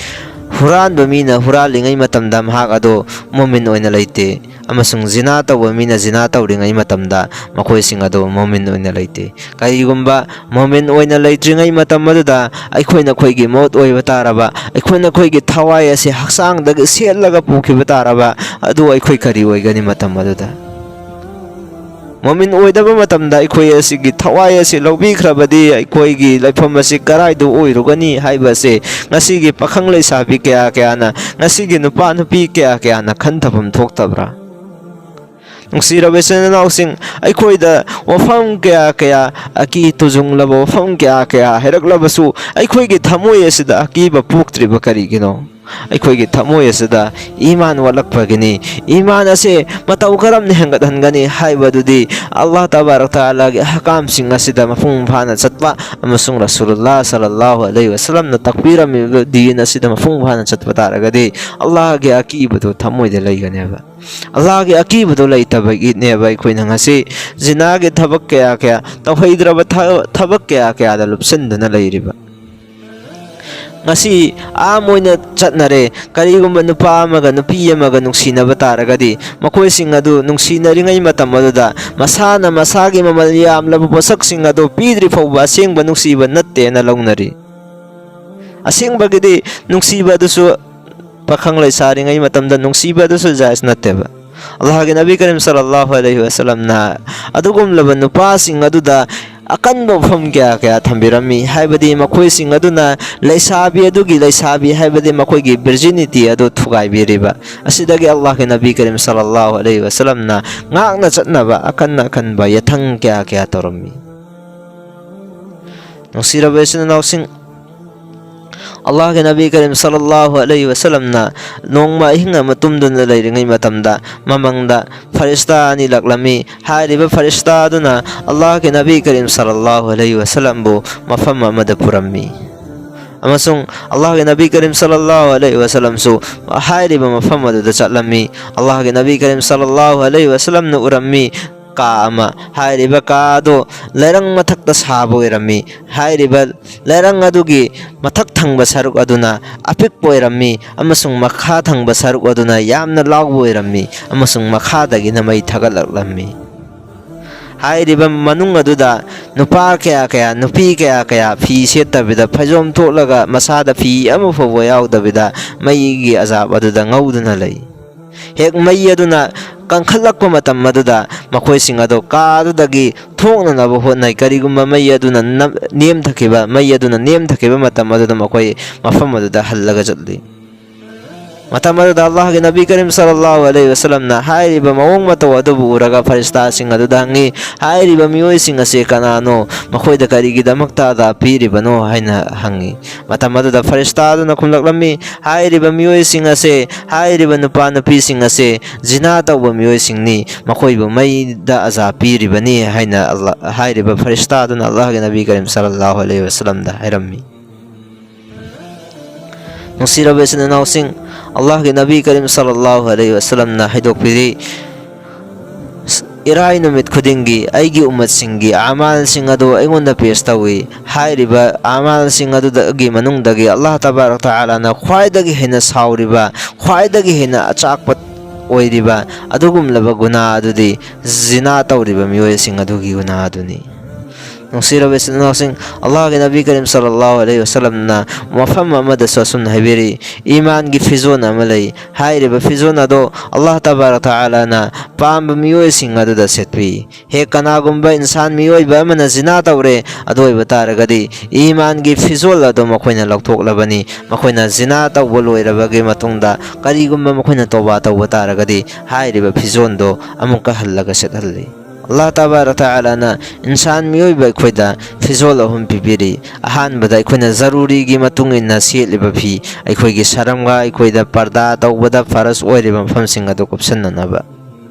ꯍꯨꯔꯥꯟꯕ ꯃꯤꯅ ꯍꯨꯔꯥꯜꯂꯤꯉꯩ ꯃꯇꯝꯗ ꯃꯍꯥꯛ ꯑꯗꯣ ꯃꯣꯃꯤꯟ ꯑꯣꯏꯅ ꯂꯩꯇꯦ, ꯑꯃꯁꯨꯡ ꯖꯤꯅꯥ ꯇꯧꯕ ꯃꯤꯅ ꯖꯤꯅꯥ ꯇꯧꯔꯤꯉꯩ ꯃꯇꯝꯗ ꯃꯈꯣꯏꯁꯤꯡ ꯑꯗꯣ ꯃꯣꯃꯤꯟ ꯑꯣꯏꯅ ꯂꯩꯇꯦ꯫ ꯀꯔꯤꯒꯨꯝꯕ ꯃꯣꯃꯤꯟ ꯑꯣꯏꯅ ꯂꯩꯇ꯭ꯔꯤꯉꯩ ꯃꯇꯝ ꯑꯗꯨꯗ ꯑꯩꯈꯣꯏꯅ ꯑꯩꯈꯣꯏꯒꯤ ꯃꯧꯠ ꯑꯣꯏꯕ ꯇꯥꯔꯕ, ꯑꯩꯈꯣꯏꯅ ꯑꯩꯈꯣꯏꯒꯤ ꯊꯋꯥꯏ ꯑꯁꯤ ꯍꯛꯆꯥꯡꯗꯒꯤ ꯁꯦꯠꯂꯒ ꯄꯨꯈꯤꯕ ꯇꯥꯔꯕ, ꯑꯗꯨ ꯑꯩꯈꯣꯏ ꯀꯔꯤ ꯑꯣꯏꯒꯅꯤ ꯃꯇꯝ ꯑꯗꯨꯗ? ꯃꯣꯃꯤꯟ ꯑꯣꯏꯗꯕ ꯃꯇꯝꯗ ꯑꯩꯈꯣꯏ ꯑꯁꯤꯒꯤ ꯊꯋꯥꯏ ꯑꯁꯤ ꯂꯧꯕꯤꯈ꯭ꯔꯕꯗꯤ ꯑꯩꯈꯣꯏꯒꯤ ꯂꯩꯐꯝ ꯑꯁꯤ ꯀꯔꯥꯏꯗ ꯑꯣꯏꯔꯨꯒꯅꯤ ꯍꯥꯏꯕ ꯑꯁꯤ ꯉꯁꯤꯒꯤ ꯄꯥꯈꯪ ꯂꯩꯁꯥꯕꯤ ꯀꯌꯥ ꯀꯌꯥꯅ, ꯉꯁꯤꯒꯤ ꯅꯨꯄꯥ ꯅꯨꯄꯤ ꯀꯌꯥ ꯀꯌꯥꯅ ꯈꯟꯊꯐꯝ ꯊꯣꯛꯇꯕ꯭ꯔꯥ? ꯅꯨꯡꯁꯤꯔꯕ ꯏꯆꯤꯟ ꯏꯅꯥꯎꯁꯤꯡ, ꯑꯩꯈꯣꯏꯗ ꯋꯥꯐꯝ ꯀꯌꯥ ꯀꯌꯥ, ꯑꯀꯤ ꯇꯨꯖꯨꯡꯂꯕ ꯋꯥꯐꯝ ꯀꯌꯥ ꯀꯌꯥ ꯍꯥꯏꯔꯛꯂꯕꯁꯨ, ꯑꯩꯈꯣꯏꯒꯤ ꯊꯃꯣꯏ ꯑꯁꯤꯗ ꯑꯀꯤꯕ ꯄꯣꯛꯇ꯭ꯔꯤꯕ ꯀꯔꯤꯒꯤꯅꯣ? ꯑꯩꯈꯣꯏꯒꯤ ꯊꯃꯣꯏ ꯑꯁꯤꯗ ꯏꯃꯥꯟ ꯋꯥꯠꯂꯛꯄꯒꯤꯅꯤ꯫ ꯏꯃꯥꯟ ꯑꯁꯦ ꯃꯇꯧ ꯀꯔꯝꯅ ꯍꯦꯟꯒꯠꯍꯟꯒꯅꯤ ꯍꯥꯏꯕꯗꯨꯗꯤ ꯑꯜꯂꯥꯍ ꯇꯕꯥꯔꯛ ꯇꯥꯂꯥꯒꯤ ꯑꯍꯀꯥꯝꯁꯤꯡ ꯑꯁꯤꯗ ꯃꯄꯨꯡ ꯐꯥꯅ ꯆꯠꯄ ꯑꯃꯁꯨꯡ ꯔꯁꯨꯂꯨꯜꯂꯥꯍ ꯁꯜꯂꯜꯂꯥꯍꯨ ꯑꯂꯩꯍꯤ ꯋꯁꯜꯂꯝꯅ ꯇꯥꯛꯄꯤꯔꯝꯃꯤꯕ ꯗꯤꯟ ꯑꯁꯤꯗ ꯃꯄꯨꯡ ꯐꯥꯅ ꯆꯠꯄ ꯇꯥꯔꯒꯗꯤ ꯑꯜꯂꯥꯍꯒꯤ ꯑꯀꯤꯕꯗꯨ ꯊꯃꯣꯏꯗ ꯂꯩꯒꯅꯦꯕ꯫ ꯑꯜꯂꯥꯍꯒꯤ ꯑꯀꯤꯕꯗꯨ ꯂꯩꯇꯕꯒꯤꯅꯦꯕ ꯑꯩꯈꯣꯏꯅ ꯉꯁꯤ ꯖꯤꯅꯥꯒꯤ ꯊꯕꯛ ꯀꯌꯥ ꯀꯌꯥ, ꯇꯧꯍꯩꯗ꯭ꯔꯕ ꯊ-, ꯊꯕꯛ ꯀꯌꯥ ꯀꯌꯥꯗ ꯂꯨꯞꯁꯤꯟꯗꯨꯅ ꯂꯩꯔꯤꯕ꯫ ꯉꯁꯤ ꯑꯥꯝ ꯑꯣꯏꯅ ꯆꯠꯅꯔꯦ꯫ ꯀꯔꯤꯒꯨꯝꯕ ꯅꯨꯄꯥ ꯑꯃꯒ ꯅꯨꯄꯤ ꯑꯃꯒ ꯅꯨꯡꯁꯤꯅꯕ ꯇꯥꯔꯒꯗꯤ, ꯃꯈꯣꯏꯁꯤꯡ ꯑꯗꯨ ꯅꯨꯡꯁꯤꯅꯔꯤꯉꯩ ꯃꯇꯝ ꯑꯗꯨꯗ ꯃꯁꯥꯅ ꯃꯁꯥꯒꯤ ꯃꯃꯜ ꯌꯥꯝꯂꯕ ꯄꯣꯠꯁꯛꯁꯤꯡ ꯑꯗꯨ ꯄꯤꯗ꯭ꯔꯤ ꯐꯥꯎꯕ ꯑꯁꯦꯡꯕ ꯅꯨꯡꯁꯤꯕ ꯅꯠꯇꯦꯅ ꯂꯧꯅꯔꯤ꯫ ꯑꯁꯦꯡꯕꯒꯤꯗꯤ ꯅꯨꯡꯁꯤꯕ ꯑꯗꯨꯁꯨ ꯄꯥꯈꯪ ꯂꯩꯁꯥꯔꯤꯉꯩ ꯃꯇꯝꯗ ꯅꯨꯡꯁꯤꯕ ꯑꯗꯨꯁꯨ ꯖꯥꯏꯖ ꯅꯠꯇꯦꯕ꯫ ꯑꯜꯂꯥꯍꯒꯤ ꯅꯕꯤ ꯀꯔꯤꯝ ꯁꯜꯂꯜꯂꯥꯍꯨ ꯑꯂꯩꯍꯤ ꯋꯥꯁꯂꯝꯅ ꯑꯗꯨꯒꯨꯝꯂꯕ ꯅꯨꯄꯥꯁꯤꯡ ꯑꯗꯨꯗ ꯑꯀꯟꯕ ꯋꯥꯐꯝ ꯀꯌꯥ ꯀꯌꯥ ꯊꯝꯕꯤꯔꯝꯃꯤ, ꯍꯥꯏꯕꯗꯤ ꯃꯈꯣꯏꯁꯤꯡ ꯑꯗꯨꯅ ꯂꯩꯁꯥꯕꯤ ꯑꯗꯨꯒꯤ, ꯂꯩꯁꯥꯕꯤ ꯍꯥꯏꯕꯗꯤ ꯃꯈꯣꯏꯒꯤ virginity ꯑꯗꯨ ꯊꯨꯒꯥꯏꯕꯤꯔꯤꯕ꯫ ꯑꯁꯤꯗꯒꯤ ꯑꯜꯂꯥꯍꯒꯤ ꯅꯕꯤ ꯀꯔꯤꯝ ꯁꯜꯂꯜꯂꯥꯍꯨ ꯑꯂꯩꯍꯤ ꯋꯥꯁꯂꯝꯅ ꯉꯥꯛꯅ ꯆꯠꯅꯕ ꯑꯀꯟ ꯑꯀꯟꯕ ꯌꯥꯊꯪ ꯀꯌꯥ ꯀꯌꯥ ꯇꯧꯔꯝꯃꯤ꯫ ꯅꯨꯡꯁꯤꯔꯕ ꯏꯆꯤꯟ ꯏꯅꯥꯎꯁꯤꯡ, ꯑꯜꯂꯥꯍꯒꯤ ꯅꯕꯤ ꯀꯔꯤꯝ ꯁꯜꯂꯜꯂꯥꯍꯨ ꯑꯂꯩꯍꯤ ꯋꯥꯁꯂꯝꯅ ꯅꯣꯡꯃ ꯑꯍꯤꯡ ꯑꯃ ꯇꯨꯝꯗꯨꯅ ꯂꯩꯔꯤꯉꯩ ꯃꯇꯝꯗ ꯃꯃꯪꯗ ꯐꯔꯤꯁꯇꯥ ꯑꯅꯤ ꯂꯥꯛꯂꯝꯃꯤ꯫ ꯍꯥꯏꯔꯤꯕ ꯐꯔꯤꯁꯇꯥ ꯑꯗꯨꯅ ꯑꯜꯂꯥꯍꯒꯤ ꯅꯕꯤ ꯀꯔꯤꯝ ꯁꯜꯂꯜꯂꯥꯍꯨ ꯑꯂꯩꯍꯤ ꯋꯥꯁꯂꯝꯕꯨ ꯃꯐꯝ ꯑꯃꯗ ꯄꯨꯔꯝꯃꯤ꯫ ꯑꯃꯁꯨꯡ ꯑꯜꯂꯥꯍꯒꯤ ꯅꯕꯤ ꯀꯔꯤꯝ ꯁꯜꯂꯜꯂꯥꯍꯨ ꯑꯂꯩꯍꯤ ꯋꯥꯁꯂꯝꯁꯨ ꯍꯥꯏꯔꯤꯕ ꯃꯐꯝ ꯑꯗꯨꯗ ꯆꯠꯂꯝꯃꯤ꯫ ꯑꯜꯂꯥꯍꯒꯤ ꯅꯕꯤ ꯀꯔꯤꯝ ꯁꯜꯂꯜꯂꯥꯍꯨ ꯑꯂꯩꯍꯤ ꯋꯥꯁꯂꯝꯅ ꯎꯔꯝꯃꯤ ꯀꯥ ꯑꯃ꯫ ꯍꯥꯏꯔꯤꯕ ꯀꯥ ꯑꯗꯨ ꯂꯩꯔꯪ ꯃꯊꯛꯇ ꯁꯥꯕ ꯑꯣꯏꯔꯝꯃꯤ꯫ ꯍꯥꯏꯔꯤꯕ ꯂꯩꯔꯪ ꯑꯗꯨꯒꯤ ꯃꯊꯛ ꯊꯪꯕ ꯁꯔꯨꯛ ꯑꯗꯨꯅ ꯑꯄꯤꯛꯄ ꯑꯣꯏꯔꯝꯃꯤ ꯑꯃꯁꯨꯡ ꯃꯈꯥ ꯊꯪꯕ ꯁꯔꯨꯛ ꯑꯗꯨꯅ ꯌꯥꯝꯅ ꯂꯥꯎꯕ ꯑꯣꯏꯔꯝꯃꯤ ꯑꯃꯁꯨꯡ ꯃꯈꯥꯗꯒꯤꯅ ꯃꯩ ꯊꯥꯒꯠꯂꯛꯂꯝꯃꯤ꯫ ꯍꯥꯏꯔꯤꯕ ꯃꯅꯨꯡ ꯑꯗꯨꯗ ꯅꯨꯄꯥ ꯀꯌꯥ ꯀꯌꯥ, ꯅꯨꯄꯤ ꯀꯌꯥ ꯀꯌꯥ ꯐꯤ ꯁꯦꯠꯇꯕꯤꯗ, ꯐꯩꯖꯣꯝ ꯊꯣꯛꯂꯒ ꯃꯁꯥꯗ ꯐꯤ ꯑꯃ ꯐꯥꯎꯕ ꯌꯥꯎꯗꯕꯤꯗ ꯃꯩꯒꯤ ꯑꯖꯥꯕ ꯑꯗꯨꯗ ꯉꯧꯗꯨꯅ ꯂꯩ꯫ ꯍꯦꯛ ꯃꯩ ꯑꯗꯨꯅ ꯀꯟꯈꯠꯂꯛꯄ ꯃꯇꯝ ꯑꯗꯨꯗ ꯃꯈꯣꯏꯁꯤꯡ ꯑꯗꯨ ꯀꯥ ꯑꯗꯨꯗꯒꯤ ꯊꯣꯛꯅꯅꯕ ꯍꯣꯠꯅꯩ꯫ ꯀꯔꯤꯒꯨꯝꯕ ꯃꯩ ꯑꯗꯨꯅ ꯅꯝ-, ꯅꯦꯝꯊꯈꯤꯕ, ꯃꯩ ꯑꯗꯨꯅ ꯅꯦꯝꯊꯈꯤꯕ ꯃꯇꯝ ꯑꯗꯨꯗ ꯃꯈꯣꯏ ꯃꯐꯝ ꯑꯗꯨꯗ ꯍꯜꯂꯒ ꯆꯠꯂꯤ꯫ ꯃꯇꯝ ꯑꯗꯨꯗ ꯑꯜꯂꯥꯍꯒꯤ ꯅꯕꯤ ꯀꯔꯤꯝ ꯁꯜꯂꯜꯂꯥꯍꯨ ꯑꯂꯩꯍꯤ ꯋꯥꯁꯂꯝꯅ ꯍꯥꯏꯔꯤꯕ ꯃꯑꯣꯡ ꯃꯇꯧ ꯑꯗꯨꯕꯨ ꯎꯔꯒ ꯐꯔꯤꯁꯇꯥꯁꯤꯡ ꯑꯗꯨꯗ ꯍꯪꯉꯤ, "ꯍꯥꯏꯔꯤꯕ ꯃꯤꯑꯣꯏꯁꯤꯡ ꯑꯁꯤ ꯀꯅꯥꯅꯣ? ꯃꯈꯣꯏꯗ ꯀꯔꯤꯒꯤꯗꯃꯛꯇ ꯑꯖꯥꯕ ꯄꯤꯔꯤꯕꯅꯣ?" ꯍꯥꯏꯅ ꯍꯪꯉꯤ꯫ ꯃꯇꯝ ꯑꯗꯨꯗ ꯐꯔꯤꯁꯇꯥ ꯑꯗꯨꯅ ꯈꯨꯝꯂꯛꯂꯝꯃꯤ, "ꯍꯥꯏꯔꯤꯕ ꯃꯤꯑꯣꯏꯁꯤꯡ ꯑꯁꯦ, ꯍꯥꯏꯔꯤꯕ ꯅꯨꯄꯥ ꯅꯨꯄꯤꯁꯤꯡ ꯑꯁꯦ ꯖꯤꯅꯥ ꯇꯧꯕ ꯃꯤꯑꯣꯏꯁꯤꯡꯅꯤ꯫ ꯃꯈꯣꯏꯕꯨ ꯃꯩꯗ ꯑꯖꯥꯕ ꯄꯤꯔꯤꯕꯅꯤ" ꯍꯥꯏꯅ ꯑꯜꯂꯥ-, ꯍꯥꯏꯔꯤꯕ ꯐꯔꯤꯁꯇꯥ ꯑꯗꯨꯅ ꯑꯜꯂꯥꯍꯒꯤ ꯅꯕꯤ ꯀꯔꯤꯝ ꯁꯜꯂꯜꯂꯥꯍꯨ ꯑꯂꯩꯍꯤ ꯋꯥꯁꯂꯝꯗ ꯍꯥꯏꯔꯝꯃꯤ꯫ ꯅꯨꯡꯁꯤꯔꯕ ꯏꯆꯤꯟ ꯏꯅꯥꯎꯁꯤꯡ, ꯑꯜꯂꯥꯍꯒꯤ ꯅꯕꯤ ꯀꯔꯤꯝ ꯁꯜꯂꯜꯂꯥꯍꯨ ꯑꯂꯩꯍꯤ ꯋꯥꯁꯂꯝꯅ ꯍꯥꯏꯗꯣꯛꯄꯤꯔꯤ, "ꯏꯔꯥꯏ ꯅꯨꯃꯤꯠ ꯈꯨꯗꯤꯡꯒꯤ ꯑꯩꯒꯤ ꯎꯝꯃꯠꯁꯤꯡꯒꯤ ꯑꯃꯥꯜꯁꯤꯡ ꯑꯗꯨ ꯑꯩꯉꯣꯟꯗ ꯄꯦꯁ ꯇꯧꯏ꯫ ꯍꯥꯏꯔꯤꯕ ꯑꯃꯥꯜꯁꯤꯡ ꯑꯗꯨꯗꯒꯤ ꯃꯅꯨꯡꯗꯒꯤ ꯑꯜꯂꯥꯍ ꯇꯕꯥꯔꯛ ꯇꯥꯂꯥꯅ ꯈ꯭ꯋꯥꯏꯗꯒꯤ ꯍꯦꯟꯅ ꯁꯥꯎꯔꯤꯕ, ꯈ꯭ꯋꯥꯏꯗꯒꯤ ꯍꯦꯟꯅ ꯑꯆꯥꯛꯄ ꯑꯣꯏꯔꯤꯕ ꯑꯗꯨꯒꯨꯝꯂꯕ ꯒꯨꯅꯥ ꯑꯗꯨꯗꯤ ꯖꯤꯅꯥ ꯇꯧꯔꯤꯕ ꯃꯤꯑꯣꯏꯁꯤꯡ ꯑꯗꯨꯒꯤ ꯒꯨꯅꯥ ꯑꯗꯨꯅꯤ"꯫ ꯅꯨꯡꯁꯤꯔꯕ ꯏꯆꯤꯟ ꯏꯅꯥꯎꯁꯤꯡ, ꯑꯜꯂꯥꯍꯒꯤ ꯅꯕꯤ ꯀꯔꯤꯝ ꯁꯜꯂꯜꯂꯥꯍꯨ ꯑꯂꯩꯍꯤ ꯋꯥꯁꯜꯂꯝꯅ ꯃꯐꯝ ꯑꯃꯗꯁꯨ ꯑꯁꯨꯝꯅ ꯍꯥꯏꯕꯤꯔꯤ, ꯏꯃꯥꯟꯒꯤ ꯐꯤꯖꯣꯜ ꯑꯃ ꯂꯩ꯫ ꯍꯥꯏꯔꯤꯕ ꯐꯤꯖꯣꯜ ꯑꯗꯣ ꯑꯜꯂꯥꯍ ꯇꯕꯥꯔꯛ ꯇꯥꯂꯥꯅ ꯄꯥꯝꯕ ꯃꯤꯑꯣꯏꯁꯤꯡ ꯑꯗꯨꯗ ꯁꯦꯠꯄꯤ꯫ ꯍꯦꯛ ꯀꯅꯥꯒꯨꯝꯕ ꯏꯟꯁꯥꯟ ꯃꯤꯑꯣꯏꯕ ꯑꯃꯅ ꯖꯤꯅꯥ ꯇꯧꯔꯦ, ꯑꯗꯨ ꯑꯣꯏꯕ ꯇꯥꯔꯒꯗꯤ ꯏꯃꯥꯟꯒꯤ ꯐꯤꯖꯣꯜ ꯑꯗꯨ ꯃꯈꯣꯏꯅ ꯂꯧꯊꯣꯛꯂꯕꯅꯤ꯫ ꯃꯈꯣꯏꯅ ꯖꯤꯅꯥ ꯇꯧꯕ ꯂꯣꯏꯔꯕꯒꯤ ꯃꯇꯨꯡꯗ ꯀꯔꯤꯒꯨꯝꯕ ꯃꯈꯣꯏꯅ ꯇꯣꯕꯥ ꯇꯧꯕ ꯇꯥꯔꯒꯗꯤ ꯍꯥꯏꯔꯤꯕ ꯐꯤꯖꯣꯜꯗꯣ ꯑꯃꯨꯛꯀ ꯍꯜꯂꯒ ꯁꯦꯠꯍꯜꯂꯤ꯫ ꯑꯜꯂꯥꯍ ꯇꯕꯥꯔꯛ ꯇꯥꯂꯥꯅ ꯏꯟꯁꯥꯟ ꯃꯤꯑꯣꯏꯕ ꯑꯩꯈꯣꯏꯗ ꯐꯤꯖꯣꯜ ꯑꯍꯨꯝ ꯄꯤꯕꯤꯔꯤ꯫ ꯑꯍꯥꯟꯕꯗ, ꯑꯩꯈꯣꯏꯅ ꯖꯔꯨꯔꯤꯒꯤ ꯃꯇꯨꯡ ꯏꯟꯅ ꯁꯦꯠꯂꯤꯕ ꯐꯤ, ꯑꯩꯈꯣꯏꯒꯤ ꯁꯔꯝꯒ ꯑꯩꯈꯣꯏꯗ ꯄꯔꯗꯥ ꯇꯧꯕꯗ ꯐꯔꯖ ꯑꯣꯏꯔꯤꯕ ꯃꯐꯝꯁꯤꯡ ꯑꯗꯨ ꯀꯨꯞꯁꯟꯅꯅꯕ꯫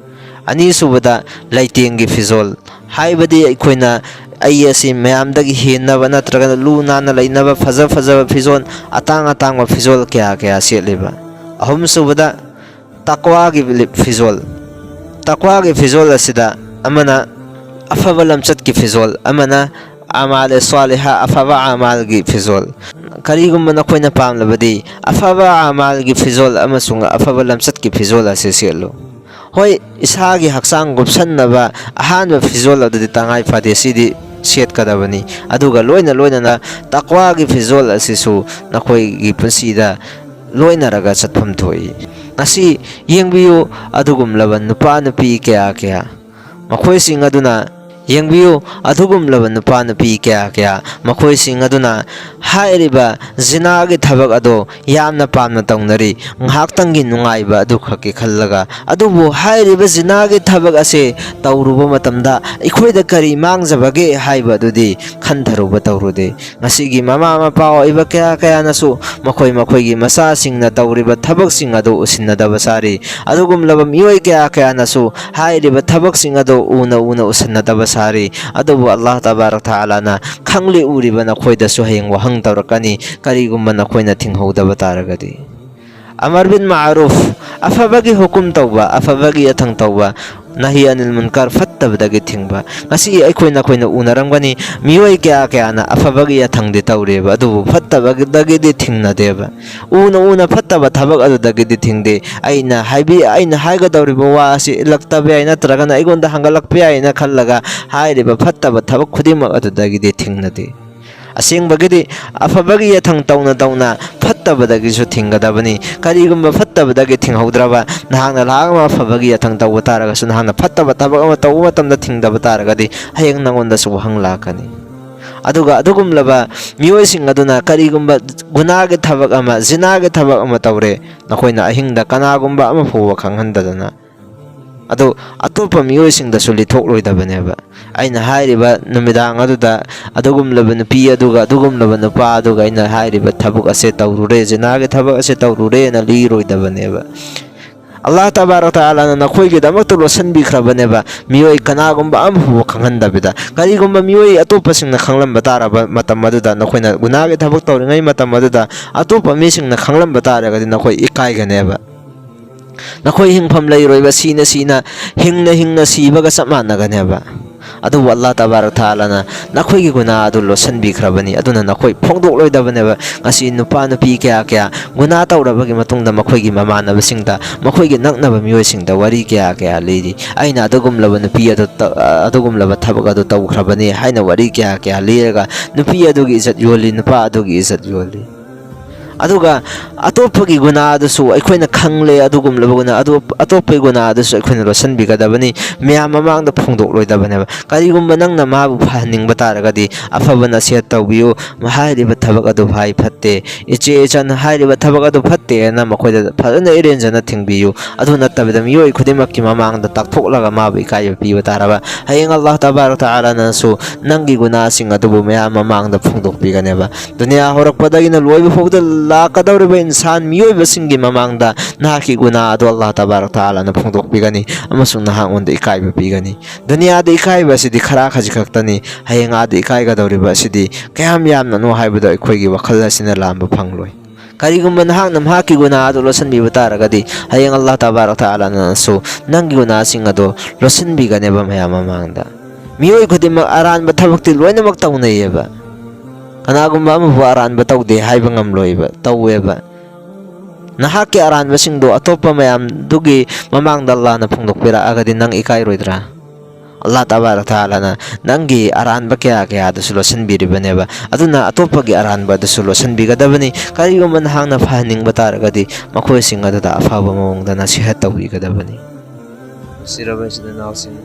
ꯑꯅꯤꯁꯨꯕꯗ, ꯂꯩꯇꯦꯡꯒꯤ ꯐꯤꯖꯣꯜ, ꯍꯥꯏꯕꯗꯤ ꯑꯩꯈꯣꯏꯅ ꯑꯩ ꯑꯁꯤ ꯃꯌꯥꯝꯗꯒꯤ ꯍꯦꯟꯅꯕ ꯅꯠꯇ꯭ꯔꯒꯅ ꯂꯨ ꯅꯥꯟꯅ ꯂꯩꯅꯕ ꯐꯖ ꯐꯖꯕ ꯐꯤꯖꯣꯜ, ꯑꯇꯥꯡ ꯑꯇꯥꯡꯕ ꯐꯤꯖꯣꯜ ꯀꯌꯥ ꯀꯌꯥ ꯁꯦꯠꯂꯤꯕ꯫ ꯑꯍꯨꯝꯁꯨꯕꯗ, ꯇꯛꯋꯥꯒꯤ ꯂꯤ-, ꯐꯤꯖꯣꯜ꯫ ꯇꯛꯋꯥꯒꯤ ꯐꯤꯖꯣꯜ ꯑꯁꯤꯗ ꯑꯃꯅ ꯑꯐꯕ ꯂꯝꯆꯠꯀꯤ ꯐꯤꯖꯣꯜ, ꯑꯃꯅ ꯑꯃꯥꯂꯦ ꯁ꯭ꯋꯥꯂꯤꯍꯥ, ꯑꯐꯕ ꯑꯃꯥꯜꯒꯤ ꯐꯤꯖꯣꯜ꯫ ꯀꯔꯤꯒꯨꯝꯕ ꯅꯈꯣꯏꯅ ꯄꯥꯝꯂꯕꯗꯤ ꯑꯐꯕ ꯑꯃꯥꯜꯒꯤ ꯐꯤꯖꯣꯜ ꯑꯃꯁꯨꯡ ꯑꯐꯕ ꯂꯝꯆꯠꯀꯤ ꯐꯤꯖꯣꯜ ꯑꯁꯤ ꯁꯦꯠꯂꯨ꯫ ꯍꯣꯏ, ꯏꯁꯥꯒꯤ ꯍꯛꯆꯥꯡ ꯀꯨꯞꯁꯟꯅꯕ ꯑꯍꯥꯟꯕ ꯐꯤꯖꯣꯜ ꯑꯗꯨꯗꯤ ꯇꯉꯥꯏ ꯐꯗꯦ, ꯁꯤꯗꯤ ꯁꯦꯠꯀꯗꯕꯅꯤ꯫ ꯑꯗꯨꯒ ꯂꯣꯏꯅ ꯂꯣꯏꯅꯅ ꯇꯛꯋꯥꯒꯤ ꯐꯤꯖꯣꯜ ꯑꯁꯤꯁꯨ ꯅꯈꯣꯏꯒꯤ ꯄꯨꯟꯁꯤꯗ ꯂꯣꯏꯅꯔꯒ ꯆꯠꯐꯝ ꯊꯣꯛꯏ꯫ ꯉꯁꯤ ꯌꯦꯡꯕꯤꯌꯨ, ꯑꯗꯨꯒꯨꯝꯂꯕ ꯅꯨꯄꯥ ꯅꯨꯄꯤ ꯀꯌꯥ ꯀꯌꯥ, ꯃꯈꯣꯏꯁꯤꯡ ꯑꯗꯨꯅ, ꯌꯦꯡꯕꯤꯌꯨ, ꯑꯗꯨꯒꯨꯝꯂꯕ ꯅꯨꯄꯥ ꯅꯨꯄꯤ ꯀꯌꯥ ꯀꯌꯥ, ꯃꯈꯣꯏꯁꯤꯡ ꯑꯗꯨꯅ ꯍꯥꯏꯔꯤꯕ ꯖꯤꯅꯥꯒꯤ ꯊꯕꯛ ꯑꯗꯣ ꯌꯥꯝꯅ ꯄꯥꯝꯅ ꯇꯧꯅꯔꯤ, ꯉꯥꯏꯍꯥꯛꯇꯪꯒꯤ ꯅꯨꯡꯉꯥꯏꯕ ꯑꯗꯨ ꯈꯛꯀꯤ ꯈꯜꯂꯒ꯫ ꯑꯗꯨꯕꯨ ꯍꯥꯏꯔꯤꯕ ꯖꯤꯅꯥꯒꯤ ꯊꯕꯛ ꯑꯁꯦ ꯇꯧꯔꯨꯕ ꯃꯇꯝꯗ ꯑꯩꯈꯣꯏꯗ ꯀꯔꯤ ꯃꯥꯡꯖꯕꯒꯦ ꯍꯥꯏꯕ ꯑꯗꯨꯗꯤ ꯈꯟꯊꯔꯨꯕ ꯇꯧꯔꯨꯗꯦ꯫ ꯉꯁꯤꯒꯤ ꯃꯃꯥ ꯃꯄꯥ ꯑꯣꯏꯕ ꯀꯌꯥ ꯀꯌꯥꯅꯁꯨ ꯃꯈꯣꯏ ꯃꯈꯣꯏꯒꯤ ꯃꯆꯥꯁꯤꯡꯅ ꯇꯧꯔꯤꯕ ꯊꯕꯛꯁꯤꯡ ꯑꯗꯨ ꯎꯁꯤꯟꯅꯗꯕ ꯁꯥꯔꯤ꯫ ꯑꯗꯨꯒꯨꯝꯂꯕ ꯃꯤꯑꯣꯏ ꯀꯌꯥ ꯀꯌꯥꯅꯁꯨ ꯍꯥꯏꯔꯤꯕ ꯊꯕꯛꯁꯤꯡ ꯑꯗꯨ ꯎꯅ ꯎꯅ ꯎꯁꯤꯟꯅꯗꯕ ꯁꯥꯔꯤ꯫ ꯑꯗꯨꯕꯨ ꯑꯜꯂꯥꯍ ꯇꯕꯥꯔꯛ ꯊꯥꯂꯥꯅ ꯈꯪꯂꯤ ꯎꯔꯤꯕ ꯅꯈꯣꯏꯗꯁꯨ ꯍꯌꯦꯡ ꯋꯥꯍꯪ ꯇꯧꯔꯛꯀꯅꯤ, ꯀꯔꯤꯒꯨꯝꯕ ꯅꯈꯣꯏꯅ ꯊꯤꯡꯍꯧꯗꯕ ꯇꯥꯔꯒꯗꯤ꯫ ꯑꯃꯔ ꯕꯤꯜ ꯃꯥꯔꯨꯐ, ꯑꯐꯕꯒꯤ ꯍꯨꯀꯨꯝ ꯇꯧꯕ, ꯑꯐꯕꯒꯤ ꯌꯥꯊꯪ ꯇꯧꯕ, ꯅꯍꯤ ꯑꯅꯤꯜ ꯃꯨꯟꯀꯔ, ꯐꯠꯇꯕꯗꯒꯤ ꯊꯤꯡꯕ꯫ ꯉꯁꯤ ꯑꯩꯈꯣꯏ ꯅꯈꯣꯏꯅ ꯎꯅꯔꯝꯒꯅꯤ, ꯃꯤꯑꯣꯏ ꯀꯌꯥ ꯀꯌꯥꯅ ꯑꯐꯕꯒꯤ ꯌꯥꯊꯪꯗꯤ ꯇꯧꯔꯦꯕ, ꯑꯗꯨꯕꯨ ꯐꯠꯇꯕꯗꯒꯤꯗꯤ ꯊꯤꯡꯅꯗꯦꯕ꯫ ꯎꯅ ꯎꯅ ꯐꯠꯇꯕ ꯊꯕꯛ ꯑꯗꯨꯗꯒꯤꯗꯤ ꯊꯤꯡꯗꯦ꯫ ꯑꯩꯅ ꯍꯥꯏꯕꯤ-, ꯑꯩꯅ ꯍꯥꯏꯒꯗꯧꯔꯤꯕ ꯋꯥ ꯑꯁꯤ ꯏꯜꯂꯛꯇꯕ ꯌꯥꯏ, ꯅꯠꯇ꯭ꯔꯒꯅ ꯑꯩꯉꯣꯟꯗ ꯍꯪꯒꯠꯂꯛꯄ ꯌꯥꯏꯅ ꯈꯜꯂꯒ ꯍꯥꯏꯔꯤꯕ ꯐꯠꯇꯕ ꯊꯕꯛ ꯈꯨꯗꯤꯡꯃꯛ ꯑꯗꯨꯗꯒꯤꯗꯤ ꯊꯤꯡꯅꯗꯦ꯫ ꯑꯁꯦꯡꯕꯒꯤꯗꯤ ꯑꯐꯕꯒꯤ ꯌꯥꯊꯪ ꯇꯧꯅ ꯇꯧꯅ ꯐꯠꯇꯕꯗꯒꯤꯁꯨ ꯊꯤꯡꯒꯗꯕꯅꯤ꯫ ꯀꯔꯤꯒꯨꯝꯕ ꯐꯠꯇꯕꯗꯒꯤ ꯊꯤꯡꯍꯧꯗ꯭ꯔꯕ, ꯅꯍꯥꯛꯅ ꯂꯥꯛ ꯑꯃ ꯑꯐꯕꯒꯤ ꯌꯥꯊꯪ ꯇꯧꯕ ꯇꯥꯔꯒꯁꯨ, ꯅꯍꯥꯛꯅ ꯐꯠꯇꯕ ꯊꯕꯛ ꯑꯃ ꯇꯧꯕ ꯃꯇꯝꯗ ꯊꯤꯡꯗꯕ ꯇꯥꯔꯒꯗꯤ, ꯍꯌꯦꯡ ꯅꯉꯣꯟꯗꯁꯨ ꯋꯥꯍꯪ ꯂꯥꯛꯀꯅꯤ꯫ ꯑꯗꯨꯒ ꯑꯗꯨꯒꯨꯝꯂꯕ ꯃꯤꯑꯣꯏꯁꯤꯡ ꯑꯗꯨꯅ ꯀꯔꯤꯒꯨꯝꯕ ꯒꯨꯅꯥꯒꯤ ꯊꯕꯛ ꯑꯃ, ꯖꯤꯅꯥꯒꯤ ꯊꯕꯛ ꯑꯃ ꯇꯧꯔꯦ, ꯅꯈꯣꯏꯅ ꯑꯍꯤꯡꯗ ꯀꯅꯥꯒꯨꯝꯕ ꯑꯃ ꯐꯥꯎꯕ ꯈꯪꯍꯟꯗꯗꯅ, ꯑꯗꯨ ꯑꯇꯣꯞꯄ ꯃꯤꯑꯣꯏꯁꯤꯡꯗꯁꯨ ꯂꯤꯊꯣꯛꯂꯣꯏꯗꯕꯅꯦꯕ꯫ ꯑꯩꯅ ꯍꯥꯏꯔꯤꯕ ꯅꯨꯃꯤꯗꯥꯡ ꯑꯗꯨꯗ ꯑꯗꯨꯒꯨꯝꯂꯕ ꯅꯨꯄꯤ ꯑꯗꯨꯒ ꯑꯗꯨꯒꯨꯝꯂꯕ ꯅꯨꯄꯥ ꯑꯗꯨꯒ ꯑꯩꯅ ꯍꯥꯏꯔꯤꯕ ꯊꯕꯛ ꯑꯁꯦ ꯇꯧꯔꯨꯔꯦ, ꯖꯤꯅꯥꯒꯤ ꯊꯕꯛ ꯑꯁꯦ ꯇꯧꯔꯨꯔꯦꯅ ꯂꯤꯔꯣꯏꯗꯕꯅꯦꯕ꯫ ꯑꯜꯂꯥꯍ ꯇꯕꯥꯔꯛ ꯇꯥꯂꯥꯅ ꯅꯈꯣꯏꯒꯤꯗꯃꯛꯇ ꯂꯣꯠꯁꯤꯟꯕꯤꯈ꯭ꯔꯕꯅꯦꯕ, ꯃꯤꯑꯣꯏ ꯀꯅꯥꯒꯨꯝꯕ ꯑꯃꯐꯥꯎꯕ ꯈꯪꯍꯟꯗꯕꯤꯗ꯫ ꯀꯔꯤꯒꯨꯝꯕ ꯃꯤꯑꯣꯏ ꯑꯇꯣꯞꯄꯁꯤꯡꯅ ꯈꯪꯂꯝꯕ ꯇꯥꯔꯕ ꯃꯇꯝ ꯑꯗꯨꯗ, ꯅꯈꯣꯏꯅ ꯒꯨꯅꯥꯒꯤ ꯊꯕꯛ ꯇꯧꯔꯤꯉꯩ ꯃꯇꯝ ꯑꯗꯨꯗ ꯑꯇꯣꯞꯄ ꯃꯤꯁꯤꯡꯅ ꯈꯪꯂꯝꯕ ꯇꯥꯔꯒꯗꯤ, ꯅꯈꯣꯏ ꯏꯀꯥꯏꯒꯅꯦꯕ꯫ ꯅꯈꯣꯏ ꯍꯤꯡꯐꯝ ꯂꯩꯔꯣꯏꯕ, ꯁꯤꯅ ꯁꯤꯅ, ꯍꯤꯡꯅ ꯍꯤꯡꯅ ꯁꯤꯕꯒ ꯆꯞ ꯃꯥꯟꯅꯒꯅꯦꯕ꯫ ꯑꯗꯨꯕꯨ ꯑꯜꯂꯥꯍ ꯇꯕꯥꯔꯛ ꯇꯥꯂꯥꯅ ꯅꯈꯣꯏꯒꯤ ꯒꯨꯅꯥ ꯑꯗꯨ ꯂꯣꯠꯁꯤꯟꯕꯤꯈ꯭ꯔꯕꯅꯤ, ꯑꯗꯨꯅ ꯅꯈꯣꯏ ꯐꯣꯡꯗꯣꯛꯂꯣꯏꯗꯕꯅꯦꯕ꯫ ꯉꯁꯤ ꯅꯨꯄꯥ ꯅꯨꯄꯤ ꯀꯌꯥ ꯀꯌꯥ ꯒꯨꯅꯥ ꯇꯧꯔꯕꯒꯤ ꯃꯇꯨꯡꯗ ꯃꯈꯣꯏꯒꯤ ꯃꯃꯥꯟꯅꯕꯁꯤꯡꯗ, ꯃꯈꯣꯏꯒꯤ ꯅꯛꯅꯕ ꯃꯤꯑꯣꯏꯁꯤꯡꯗ ꯋꯥꯔꯤ ꯀꯌꯥ ꯀꯌꯥ ꯂꯤꯔꯤ꯫ "ꯑꯩꯅ ꯑꯗꯨꯒꯨꯝꯂꯕ ꯅꯨꯄꯤ ꯑꯗꯨ ꯇ-, ꯑꯗꯨꯒꯨꯝꯂꯕ ꯊꯕꯛ ꯑꯗꯨ ꯇꯧꯈ꯭ꯔꯕꯅꯤ" ꯍꯥꯏꯅ ꯋꯥꯔꯤ ꯀꯌꯥ ꯀꯌꯥ ꯂꯤꯔꯒ, ꯅꯨꯄꯤ ꯑꯗꯨꯒꯤ ꯏꯖꯠ ꯌꯣꯜꯂꯤ, ꯅꯨꯄꯥ ꯑꯗꯨꯒꯤ ꯏꯖꯠ ꯌꯣꯜꯂꯤ꯫ ꯑꯗꯨꯒ ꯑꯇꯣꯞꯄꯒꯤ ꯒꯨꯅꯥ ꯑꯗꯨꯁꯨ ꯑꯩꯈꯣꯏꯅ ꯈꯪꯂꯦ, ꯑꯗꯨꯒꯨꯝꯂꯕ ꯒꯨꯅꯥ ꯑꯗꯨ, ꯑꯇꯣꯞꯄꯒꯤ ꯒꯨꯅꯥ ꯑꯗꯨꯁꯨ ꯑꯩꯈꯣꯏꯅ ꯂꯣꯠꯁꯤꯟꯕꯤꯒꯗꯕꯅꯤ꯫ ꯃꯌꯥꯝ ꯃꯃꯥꯡꯗ ꯐꯣꯡꯗꯣꯛꯂꯣꯏꯗꯕꯅꯦꯕ꯫ ꯀꯔꯤꯒꯨꯝꯕ ꯅꯪꯅ ꯃꯥꯕꯨ ꯐꯍꯟꯅꯤꯡꯕ ꯇꯥꯔꯒꯗꯤ, ꯑꯐꯕ ꯅꯁꯤꯍꯠ ꯇꯧꯕꯤꯌꯨ, ꯍꯥꯏꯔꯤꯕ ꯊꯕꯛ ꯑꯗꯨ ꯐꯩ ꯐꯠꯇꯦ, ꯏꯆꯦ ꯏꯆꯟ ꯍꯥꯏꯔꯤꯕ ꯊꯕꯛ ꯑꯗꯨ ꯐꯠꯇꯦꯅ ꯃꯈꯣꯏꯗ ꯐꯖꯅ ꯏꯔꯦꯟꯖꯅ ꯊꯤꯡꯕꯤꯌꯨ꯫ ꯑꯗꯨ ꯅꯠꯇꯕꯤꯗ ꯃꯤꯑꯣꯏ ꯈꯨꯗꯤꯡꯃꯛꯀꯤ ꯃꯃꯥꯡꯗ ꯇꯥꯛꯊꯣꯛꯂꯒ ꯃꯥꯕꯨ ꯏꯀꯥꯏꯕ ꯄꯤꯕ ꯇꯥꯔꯕ, ꯍꯌꯦꯡ ꯑꯜꯂꯥꯍ ꯇꯕꯥꯔꯛ ꯇꯥꯂꯥꯅꯁꯨ ꯅꯪꯒꯤ ꯒꯨꯅꯥꯁꯤꯡ ꯑꯗꯨꯕꯨ ꯃꯌꯥꯝ ꯃꯃꯥꯡꯗ ꯐꯣꯡꯗꯣꯛꯄꯤꯒꯅꯦꯕ꯫ ꯗꯨꯅꯤꯌꯥ ꯍꯧꯔꯛꯄꯗꯒꯤꯅ ꯂꯣꯏꯕ ꯐꯥꯎꯗ ꯂꯥꯛꯀꯗꯧꯔꯤꯕ ꯏꯟꯁꯥꯟ ꯃꯤꯑꯣꯏꯕꯁꯤꯡꯒꯤ ꯃꯃꯥꯡꯗ ꯅꯍꯥꯛꯀꯤ ꯒꯨꯅꯥ ꯑꯗꯨ ꯑꯜꯂꯥꯍ ꯇꯕꯥꯔꯛ ꯇꯥꯂꯥꯅ ꯐꯣꯡꯗꯣꯛꯄꯤꯒꯅꯤ ꯑꯃꯁꯨꯡ ꯅꯍꯥꯛꯉꯣꯟꯗ ꯏꯀꯥꯏꯕ ꯄꯤꯒꯅꯤ꯫ ꯗꯨꯅꯤꯌꯥꯗ ꯏꯀꯥꯏꯕ ꯑꯁꯤꯗꯤ ꯈꯔ ꯈꯖꯤꯛ ꯈꯛꯇꯅꯤ, ꯍꯌꯦꯡ ꯑꯥꯗ ꯏꯀꯥꯏꯒꯗꯧꯔꯤꯕ ꯑꯁꯤꯗꯤ ꯀꯌꯥꯝ ꯌꯥꯝꯅꯅꯣ ꯍꯥꯏꯕꯗꯨ ꯑꯩꯈꯣꯏꯒꯤ ꯋꯥꯈꯜ ꯑꯁꯤꯅ ꯂꯥꯝꯕ ꯐꯪꯂꯣꯏ꯫ ꯀꯔꯤꯒꯨꯝꯕ ꯅꯍꯥꯛꯅ ꯃꯍꯥꯛꯀꯤ ꯒꯨꯅꯥ ꯑꯗꯨ ꯂꯣꯠꯁꯤꯟꯕꯤꯕ ꯇꯥꯔꯒꯗꯤ, ꯍꯌꯦꯡ ꯑꯜꯂꯥꯍ ꯇꯕꯥꯔꯛ ꯇꯥꯂꯥꯅꯁꯨ ꯅꯪꯒꯤ ꯒꯨꯅꯥꯁꯤꯡ ꯑꯗꯨ ꯂꯣꯠꯁꯤꯟꯕꯤꯒꯅꯦꯕ ꯃꯌꯥꯝ ꯃꯃꯥꯡꯗ꯫ ꯃꯤꯑꯣꯏ ꯈꯨꯗꯤꯡꯃꯛ ꯑꯔꯥꯟꯕ ꯊꯕꯛꯇꯤ ꯂꯣꯏꯅꯃꯛ ꯇꯧꯅꯩꯌꯦꯕ꯫ ꯀꯅꯥꯒꯨꯝꯕ ꯑꯃꯕꯨ ꯑꯔꯥꯟꯕ ꯇꯧꯗꯦ ꯍꯥꯏꯕ ꯉꯝꯂꯣꯏꯕ, ꯇꯧꯋꯦꯕ꯫ ꯅꯍꯥꯛꯀꯤ ꯑꯔꯥꯟꯕꯁꯤꯡꯗꯣ ꯑꯇꯣꯞꯄ ꯃꯌꯥꯝꯗꯨꯒꯤ ꯃꯃꯥꯡꯗ ꯑꯜꯂꯥꯍꯅ ꯐꯣꯡꯗꯣꯛꯄꯤꯔꯛꯑꯒꯗꯤ ꯅꯪ ꯏꯀꯥꯏꯔꯣꯏꯗ꯭ꯔꯥ? ꯑꯜꯂꯥꯍ ꯇꯕꯥꯔꯛ ꯇꯥꯂꯥꯅ ꯅꯪꯒꯤ ꯑꯔꯥꯟꯕ ꯀꯌꯥ ꯀꯌꯥꯗꯨꯁꯨ ꯂꯣꯠꯁꯤꯟꯕꯤꯔꯤꯕꯅꯦꯕ꯫ ꯑꯗꯨꯅ ꯑꯇꯣꯞꯄꯒꯤ ꯑꯔꯥꯟꯕ ꯑꯗꯨꯁꯨ ꯂꯣꯠꯁꯤꯟꯕꯤꯒꯗꯕꯅꯤ꯫ ꯀꯔꯤꯒꯨꯝꯕ ꯅꯍꯥꯛꯅ ꯐꯍꯟꯅꯤꯡꯕ ꯇꯥꯔꯒꯗꯤ ꯃꯈꯣꯏꯁꯤꯡ ꯑꯗꯨꯗ ꯑꯐꯕ ꯃꯑꯣꯡꯗ ꯅꯁꯤꯍꯠ ꯇꯧꯕꯤꯒꯗꯕꯅꯤ꯫ ꯅꯨꯡꯁꯤꯔꯕ ꯏꯆꯤꯟ ꯏꯅꯥꯎꯁꯤꯡ,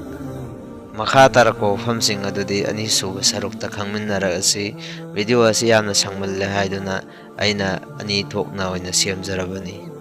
ꯃꯈꯥ ꯇꯥꯔꯛꯄ ꯋꯥꯐꯝꯁꯤꯡ ꯑꯗꯨꯗꯤ ꯑꯅꯤꯁꯨꯕ ꯁꯔꯨꯛꯇ ꯈꯪꯃꯤꯟꯅꯔꯛꯑꯁꯤ꯫ ꯚꯤꯗꯤꯑꯣ ꯑꯁꯤ ꯌꯥꯝꯅ ꯁꯥꯡꯃꯜꯂꯦ ꯍꯥꯏꯗꯨꯅ ꯑꯩꯅ ꯑꯅꯤ ꯊꯣꯛꯅ ꯑꯣꯏꯅ ꯁꯦꯝꯖꯔꯕꯅꯤ꯫